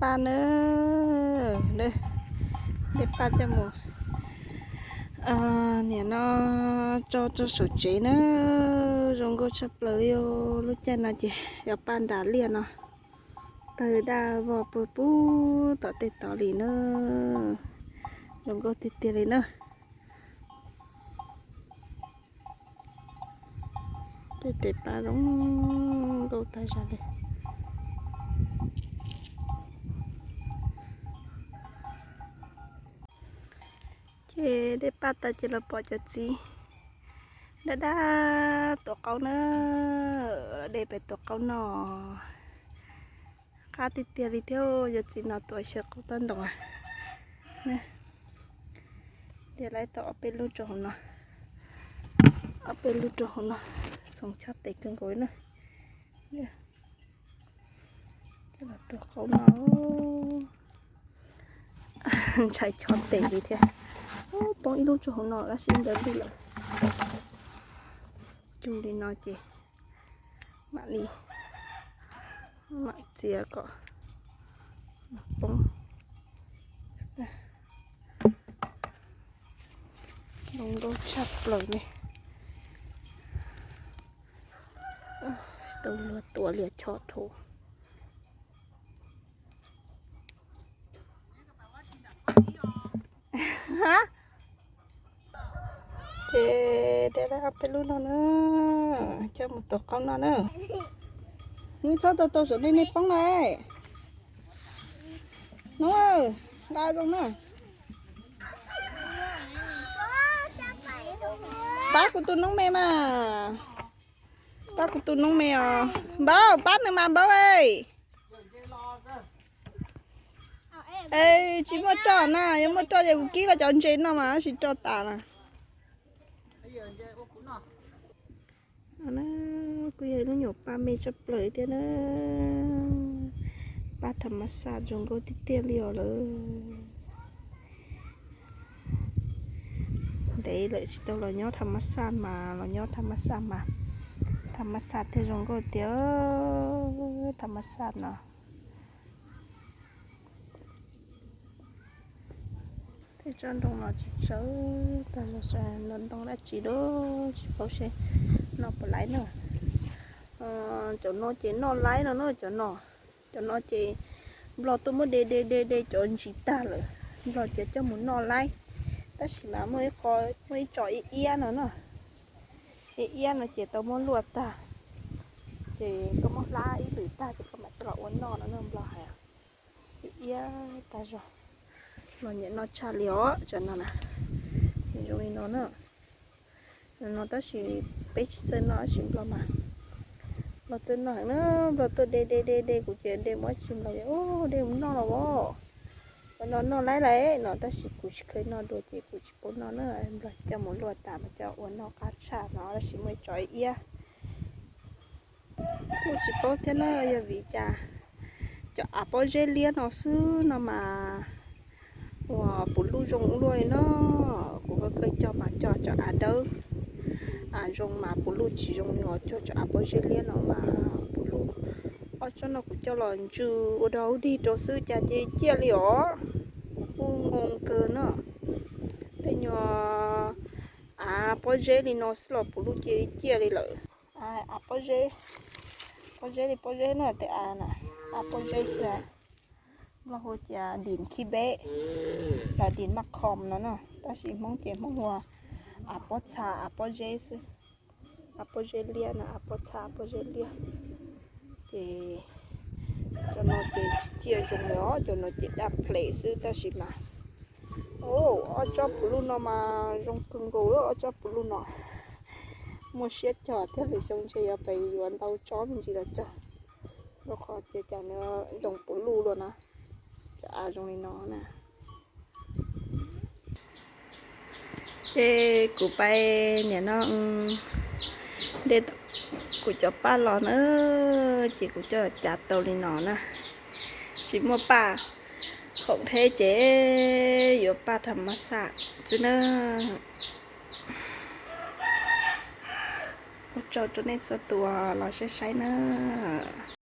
paj na. Dej paj coj mus, niam no tso rau saum tsev na. Zoo nkauj tshaj plaws li os. Lub caij no ces yog paj nram liaj no, tawg daj vog pw pub tom tej tod li na. Zoo nkauj tiag tiag li na. Tej tes paj zoo nkauj tag zog li. Ces dej paj tas ces los pom cov txiv daj daj tuav qaub na, de pem tuav qaub noj. Qab tiag tiag li thiab, yog txiv no tuav xyaw qaub toj ntoo. Dej laib tau ob peb lub rau hauv no, ob peb lub rau hauv no, xoom chob tes kawg nkaus na. Coj los tuav qaub no, ntshai chob tes li thiab. Poob ib lub rau hauv no tab sis ntawd lwj lawm. Cug li no ces mam li, mam txiav kom poob. Zoo nkauj tshaj plaws li. Tau luag tuav liam chob rau. Ces de ob peb lub no na, coj mus tuav qaub noj na. Nws txhob tau tau saum nej nej poob na. Noob, nqa zoo na. Pab kuv tus noob me mas. Pab kuv tus noob me os. Npaub, pab nws mas Npaub. Es tsis muaj roj na, yog muaj roj ces kuv kib koj cov ntses no mas tsis roj tas na. Kuj yog ib lub nyuam paj me tshaj plaws thiab na. Paj tham mas xaj zoo nkauj tiag tiag li os lawm. Ntev lawm tsis tau los nyob tham mas xaj mas, los nyob tham mas xaj mas, tham mas xaj thiaj zoo nkauj tiag, tham mas xaj no. Tej tsob ntoo no tsis tsawg tag, ntoo dab tsi lawm tsis paub seb noj puas laib na. Cov no ces noj laib no na, cov no, cov no ces nplog tuaj muab de de de de cov ntsis tag lawm, nplog ces coj mus noj laib. Tab sis mas muaj ib qho, muaj ib tso iab iab no na, iab iab no ces tau muab luaj tag, ces koj muab hlab ib lwm tag ces koj mam coj los ua noj no na, nplog hais. Iab iab tag zog, nplog nyiam noj tshaj li os cov no na. Zoo li no na, no tab sis peb tsis txawj noj tab sis nplog mas, nplog txawj noj heev na. Nplog tuaj de de de de kuv ces de mus ua tsis nplog, de mus noj los as, ua no noj laib lawm no tab sis kuv tsis kheev noj dua ces kuv tsis paub noj na. Nplog coj mus luaj tas mas coj ua noj qab tshaj no tab sis muaj ib tso iab. Kuj tsis paub thiab na, yog vim cas cov av pob zeb liab no xwb no mas uas puv luj zoo ua luaj li no. Kuv kawg kawg cog mas cog cov av dawb, av zoo mas puv luj tsis zoo li os, cog cov av pob zeb liab no mas puv luj. Ob tsob no kuv coj los ntsw ua dog ua dig rau xwb cas cia ciaj li os. Kuv kuj ngoo kawg no, tej nyuag av pob zeb li no xwb los puv luj cia ciaj li lawm. Av pob zeb, pob zeb li pob zeb no tej av na, av pob zeb xwb. Nplog hu tias dim khib beb, los dim maj khom no na, tab sis Hmoob ces Hmoob hu av pob txha av pob zeb xwb. Av pob zeb liab no, av pob txha pob zeb liab. Ces cov no ces tsis ciaj zoo li os, cov no ces daj ples xwb tab sis mas, o, ob tsob puv luj no mas zoo kawg nkaus li ob tsob puv luj no. Muaj siab cog thiab, lwm xyoo ntshe yuav pes yuav ntau tsob me ntsis los cog, rau qhov tias cas nws zoo puv luj luaj na. Cov av zoo li no na. Ces kuv pais niam no de kuv cov paj los na, ces kuv coj cav tau li no na. Tsis muaj paj khoom thiab ces yuav paj tham mas xaj xwb na. Ua tsaug rau nej txhua tus los saib saib na.